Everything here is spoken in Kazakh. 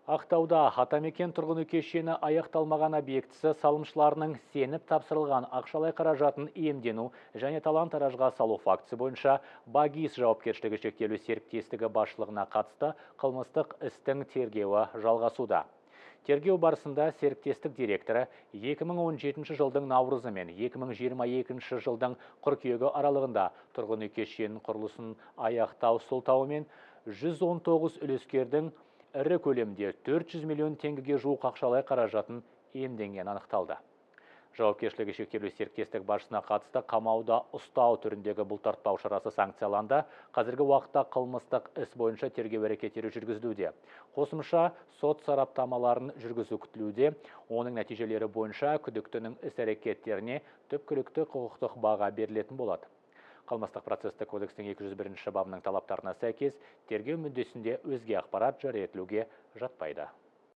Ақтауда Атамекен тұрғын үй кешені аяқталмаған объектісі салымшыларының сеніп тапсырылған ақшалай қаражатын иемдену және талан-таражға салу фактісі бойынша Багис жауапкершілігі шектеулі серіктестігі басшылығына қатысты қылмыстық істің тергеуі жалғасуда. Тергеу барысында серіктестік директоры 2017 жылдың наурызы мен 2022 жылдың қыркүйегі аралығында тұрғын үй кешенінің құрылысын аяқтау сылтауымен 119 үлескердің ірі көлемде 400 миллион теңгеге жуық ақшалай қаражатын иемденгені анықталды. Жауапкершілігі шектеулі серіктестік басшысына қатысты қамауда ұстау түріндегі бұлтартпау шарасы санкцияланды. Қазіргі уақытта қылмыстық іс бойынша тергеу әрекеттері жүргізілуде. Қосымша сот сараптамаларын жүргізу күтілуде. Оның нәтижелері бойынша күдіктінің іс әрекеттеріне түпкілікті құқықтық баға берілетін болады. Қылмыстық процестік кодекстің 201 бабының талаптарына сәйкес тергеу мүддесінде өзге ақпарат жария етілуге жатпайды.